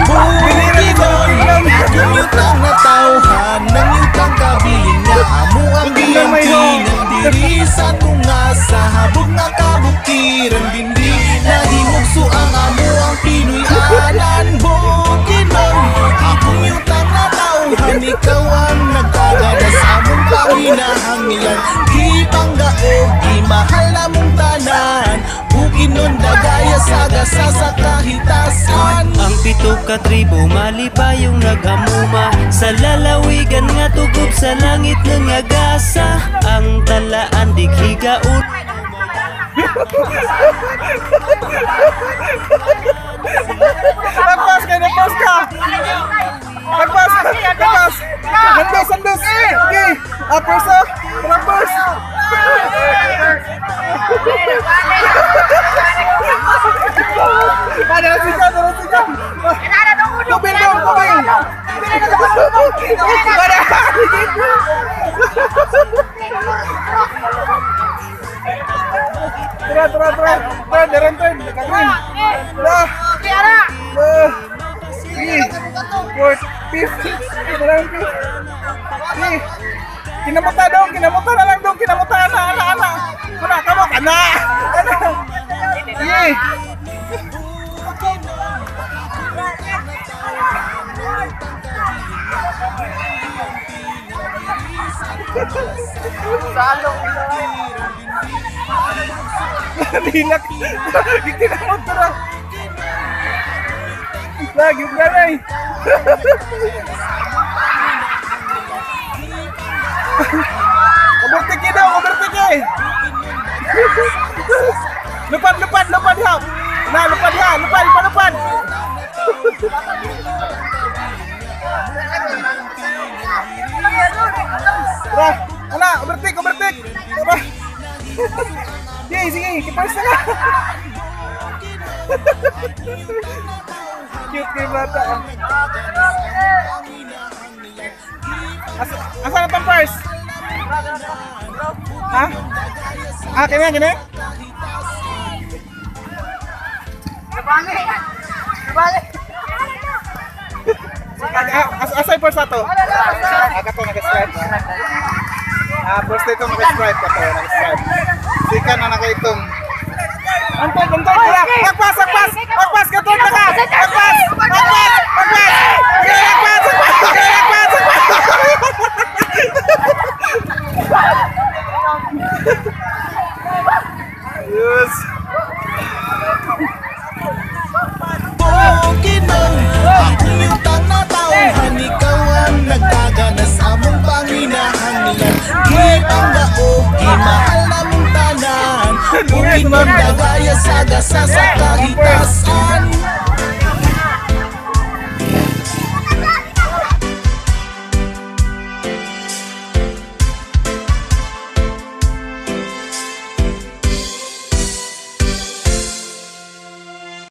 Bukidnon, akong yutang na tawhan, ng yutang kabilin nga amo ang giyangkinan diri sa tunga sa habog nga kabukiran dindi nahimugso ang amo ang Pinoy-anan. Bukidnon, akong yutang na tawhan, ikaw ang nagtagadas among panginahanglan, gipanggaog, gimahal namong tanan. Bukidnon, dagaya sa gasa sa kahitasan. Ang pito ka tribo malipayong nag-amuma sa lalawigan nga tugob sa langit ng agasa. Ang talaan dighigaon. Nagpas ka, nagpas ka. Nagpas, nagpas. Handos, handos. Okay. Uppers ah. Uppers. Ada sika, ada sika. Tubing dong, tubing. Ada. Tara, tara, tara. Tara, darang turn. Green. Dah. Three, fourth, fifth. Darang fifth. Three. Kinamuta dong, kinamuta na lang dong, kinamuta na, ana, ana. Ana, kamok, ana. Ana. Sige. Dilak. Kinamot na. Lagi ganay. Overtake daw, overtake. Lupad, lupad, lupad ha. Na, lupad ha, lupad, lupad, lupad. Tara, ana, overtake, overtake. Tara. Sige, sige, kipers na. Cute kay bata. Asa na tong first? Ha? Ah, kini, kini? Asa yung first ato? Ah, kato, nag-stripe. Ah, first dito nag-stripe kato, nag-stripe. Sika na nakaitong. Antod, antod, wala. Agpas, agpas, agpas, katod na ka. Agpas, agpas, agpas. Agpas, agpas, agpas, agpas. Yes. Bukidnon, akong yutang na tawhan, ikaw ang nagtaganas among panginahanglan, gipanggaog, gimahal namong tanan. Bukidnon, dagaya sa gasa sa kahitasan.